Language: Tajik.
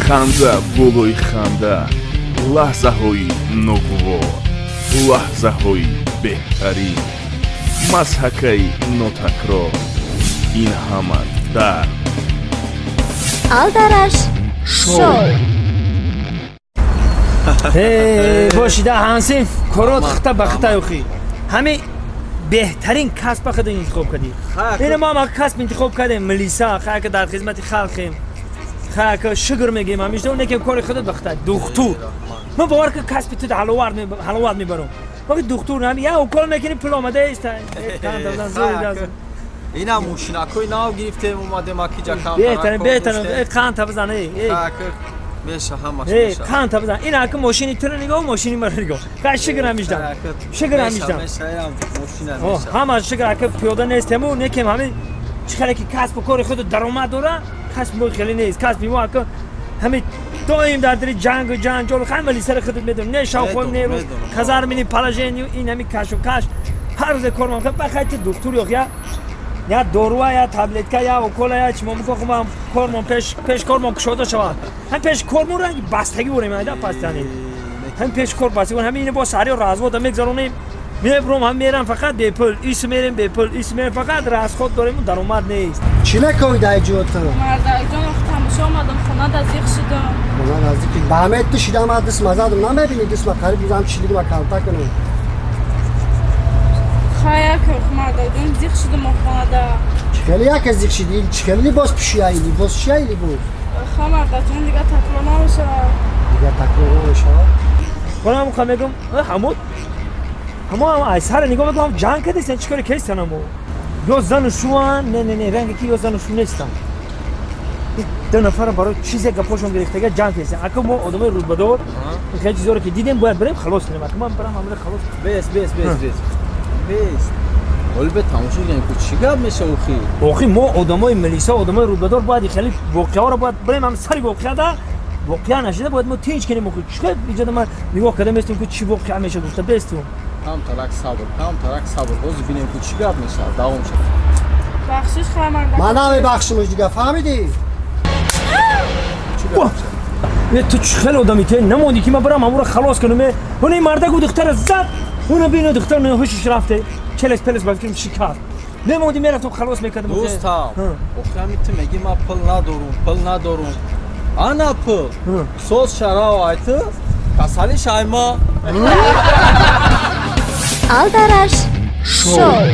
Ханда болои ханда, лаҳзаҳои ногувор, лаҳзаҳои беҳтарин, мазҳакаи нотакрор, ин ҳама дар Алдараш шоу. Бошида ҳансин корот хита ба хита ёхӣ. Ҳами беҳтарин касба худа интихоб кардӣ. Ина мо ҳам касб интихоб кардем, милиса, хаяка дар хизмати халқем. Хаяка шукр мегем ҳамишта, некем кори худат ба хита. Духтур. Ман бовар ки касби ту ҳаловат мебарам. Вақти духтур ҳами я укол мекунӣ, пул омада ист. Ина мошинакҳои нав гирифтем, омадем акиҷа кам. Беҳтарин, беҳтарин. Қанта бизан, эй. Меша, ҳамаш. Меша. Қанта бизан. Ин ака мошини туро нигоҳ, мошини маро нигоҳ. Ка шукр ҳамишдам. Шукр ҳамишдам. Ҳама шукр, ака пиёда нестему, некем ҳами чӣ хеле ки касбу кори худу даромад дора, касби мо хеле нест. Касби мо ака ҳами доим дар дили ҷангу ҷанҷол, ҳама лисари худат медонӣ. Не шавхоем, не рӯз казармини положение, ин ҳами кашу каш. Ҳар рӯзе кор ман бахай ту духтур ёх я доруа, я таблетка, я укола, я чимо мукохумам, кормон пеш пеш кормон кушода шавад. Ҳам пеш кормон ранги бастагӣ бурем, айда пастани. Ҳам пеш кор бастагӣ, ҳам ини бо сари развода мегзаронем. Мебром, ҳам мерам фақат бепул, ис мерем бепул, ис мерем, фақат расход дорем, даромад нест. Чӣ мекои дар ҷото? Мардакҷон, тамошо омадам, хона наздик шудам. Хона наздик. Ба ҳамаи ту шидам, ма дастма задам, намебинӣ, дастма қариб бизам чилигма калта кунам. Хаяк, мардакҷон, зиқ шудам хонада. Чӣ хеле яке зиқ шидӣ? Чӣ хеле либос пӯшияи? Либос чия либос? Ха, мардакҷон, дига такрор намешавад. Дига такрор намешавад? Хонам мехоҳам мегум, ҳамон ҳамо ай сара нигоҳ мекунам, ҷанг кардестан, чӣ кори кестан ҳамо? Ё зану шуан, не, не, не, ранге ки ё зану шу нестан. Ду нафара барои чизе гапошон гирифтага ҷанг кардестан. Ака мо одамои рутбадор хеле чизоро ки дидем, бояд барем халос кунем. Ака ман барам ҳамаро халос. Бес, бес, бес, бес. Бес. Ҳоли бе тамошо кунем ку чӣ гап меша охи. Охи мо одамои милиса, одамои рутбадор бояд хеле воқеаҳоро бояд барем, ҳам сари воқеа воқеа нашида бояд мо тинч кунем. Охи чӣ иҷода ман нигоҳ карда местум ку чӣ воқеа меша гуфта бестум. Кам тарак сабр, кам тарак сабр. Ҳозир бинем ку чӣ гап мешавад, давом шавад. Бахшиш, хай, мардак. Ман намебахшимаш дига, фаҳмидӣ? Не, ту чӣ хеле одами ту намондӣ ки ман барам ҳамонро халос кунам. Уна ин мардак духтара зад, уна бина, духтар ҳушиш рафте, челес пелес ба фикрам шикаст. Намондӣ, мерафтам халос мекардам. Дӯстам, охи ҳами ту мегӣ ман пул надорум, пул надорум. Ана пул. Соз шарав ай ту, касали шайма. Алдараш шоу.